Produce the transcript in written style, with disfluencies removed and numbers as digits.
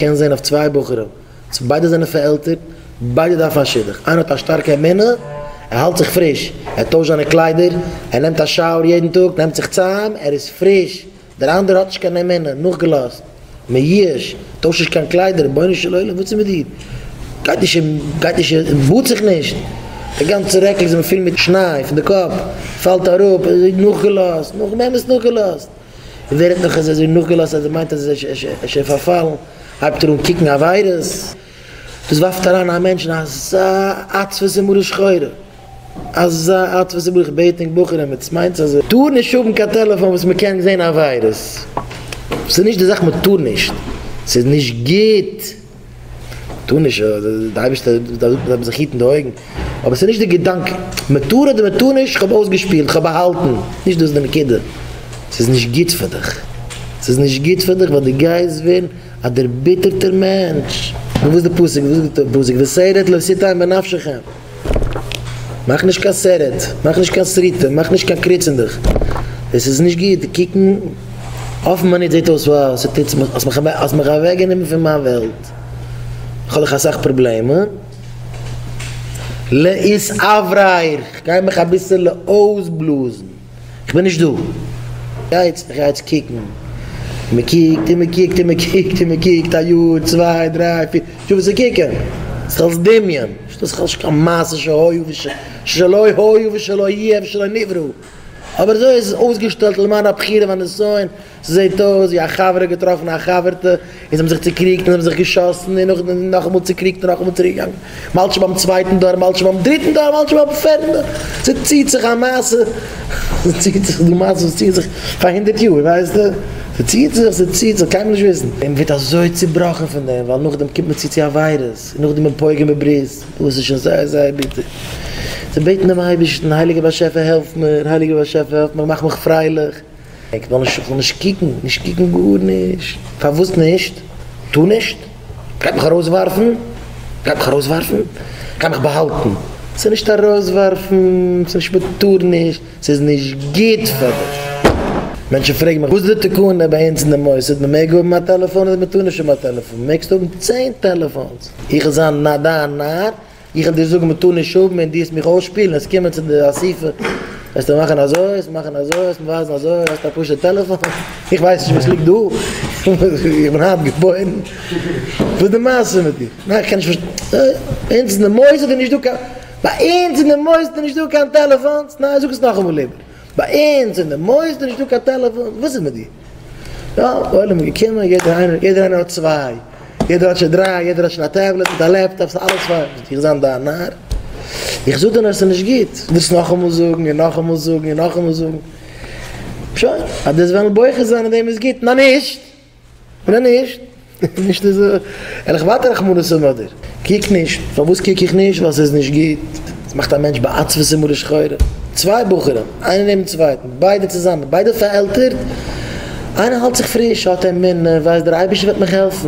קען זען אויף צוויי בחורים, ביידע זענען פארעלטערט, ביידע דארפן א שידוך, איינער האט א שטארקע אמונה, ער האלט זיך פריש, ער טוישט זיינע קליידער, ער נעמט א shower יעדן טאג, נעמט זיך צאם, ער איז פריש, דער אנדערער האט נישט קיין אמונה, נאכגעלאזט, מייאש, טוישט נישט קיין קליידער, רבונו של עולם וואס איז מיט דיר? גייט נישט אין, גייט נישט אין, באדט זיך נישט, די גאנצע רעקל איז אים פול מיט שניי פון די קאפ, פאלט אראפ, נאכגעלאזט, נאך באמת נאכגעלאזט. און ווער רעדט נאך אז ער איז אזוי נאכגעלאזט אז ער מיינט אז ער איז שוין פארפאלן, הייבט ער אן קוקן עבירות, דאס ווארפט אריין א מענטש אין אזא עצבות און מרה שחורה, אזא עצבות און מרה, איך בעט ענק בחורים, עטס מיינטס אז טאר נישט האבן קיין טעלעפאן וואס מען קען זען עבירות, ס'איז נישט די זאך מען טאר נישט, ס'איז נישט גוט. טאר נישט, די אייבערשטער זאגט מען זאל זיך היטן די אויגן, אבער ס'איז נישט די געדאנק מען טאר אדער מען טאר נישט, כ'האב אויסגעשפילט, כ'האב באהאלטן, נישט דאס איז די נקודה, ס'איז נישט גוט פאר דיך, ס'איז נישט גוט פאר דיך ווייל דו גייסט ווערן א דערביטערטער מענטש. נו וואס איז די פסוק, וואס זאגט די פסוק, וסרט לא תתן בנפשכם, מאך נישט קיין סרט, מאך נישט קיין שריטה, מאך נישט קיין קריץ אין דיך, דאס איז נישט גוט, קוקן אויפן מינוט זעט אויס wow ס'טוט זיך, האסט מיך אוועקגענומען פון מיין וועלט, איך האב דאך אסאך פראבלעמען, להתאוורר, כ'גיי מיך אביסעלע אויסבלאזן. כ'בין נישט דא. גיי יעצט, איך גיי יעצט קוקן. מען קוקט און מען קוקט און מען קוקט און מען קוקט א יאר, צוויי, דריי, פיר, נישטא וואס צו קוקן. ס'איז אלס דמיון. נישטא ס'איז נישט קיין מעשה שהיה ושלא היה ושלא יהיה ושלא נברא. אבער אזוי איז עס אויסגעשטעלט למען הבחירה והנסיון. ס'זעט אויס ווי א חבר האט געטראפן א חבר'טע און זיי האבן זיך צוקריגט און זיי האבן זיך געשאסן און נאכדעם נאכאמאל צוקריגט און נאכאמאל צוריק געגאנגען. מ'האלט שוין ביים צווייטן דור, מ'האלט שוין ביים דריטן דור, מ'האלט שוין ביים פערטן דור. ס'ציט זיך א מעשה, ס'ציט זיך די מעשה וואס ציט זיך פאר הונדערט יאר, ווייסטו? ס'ציט זיך, ס'ציט זיך, קיינמאל נישט וויסן. און מ'ווערט אזוי צובראכן פון דעם, ווייל נאכדעם קומט מען צו צו עבירות, און נאכדעם איז מען פוגם בברית, דאס איז שוין זייער זייער ביטער. צו בעטן דעם אייבערשטן, הייליגער באשעפער העלף מיר, הייליגער באשעפער העלף מיר, מאך מיך פרייליך. איך וויל נישט, איך וויל נישט קוקן, נישט קוקן גארנישט. פארוואס נישט? טאר נישט? גייט מיך ארויסווארפן? גייט מיך ארויסווארפן? גייט מיך באהאלטן? ס'איז נישט ארויסווארפן, ס'איז נישט מ'טאר נישט, ס'איז נישט גוט פאר דיך. מענטשן פרעגן מיך, וואס איז די תקנה ביי אונז אין די מוסד, מ'מעג האבן א טעלעפאן אדער מ'טאר נישט האבן א טעלעפאן? מעגסט האבן צען טעלעפאנס, איך וועל זיין דיין נאר, איך וועל דיר זאגן מען טאר נישט האבן און דו וועסט מיך אויסשפילן, עס קומען צו די אסיפה וועסטו מאכן אזוי, וועסט מאכן אזוי, וועסט מיר ווייזן אזוי, האסט א פשוטע טעלעפאן, איך ווייס נישט וואס ליגט דא, איך בין היינט געבוירן, וואס איז די מעשה מיט דיר, ניין איך קען נישט פארשטיין, ביי אונז אין די מוסד איז נישט דא קיין, ביי אונז אין די מוסד איז נישט דא קיין טעלעפאנס, ניין זאג עס נאכאמאל איבער, ביי אונז אין די מוסד איז נישט דא קיין טעלעפאנס, וואס איז מיט דיר? יא, די עולם איז געקומען, יעדער איינער, יעדער איינער האט צוויי, יעדער האט שוין דריי, יעדער האט שוין א tablet מיט א laptop, ס'איז אלעס פאר, איך זיין דיין נאר? איך זאג דיר נאר ס'איז נישט גוט, ווילסט נאכאמאל זאגן און נאכאמאל זאגן און נאכאמאל זאגן, שוין, אז דאס וועלן בוחר זיין אין דעם איז גוט, און אז נישט? און אז נישט? נישט איז וועל איך ווייטער רחמנות האבן אויף דיר. קוק נישט. פארוואס קוק איך נישט? ווייל ס'איז נישט גוט. עס מאכט א מענטש בעצבות ומרה שחורה. צוויי בחורים, איינער נעבן צווייטן, ביידע צוזאמען, ביידע פארעלטערט, איינער האלט זיך פריש, האט אמונה, ווייסט דער אייבערשטער וועט מיך העלפן.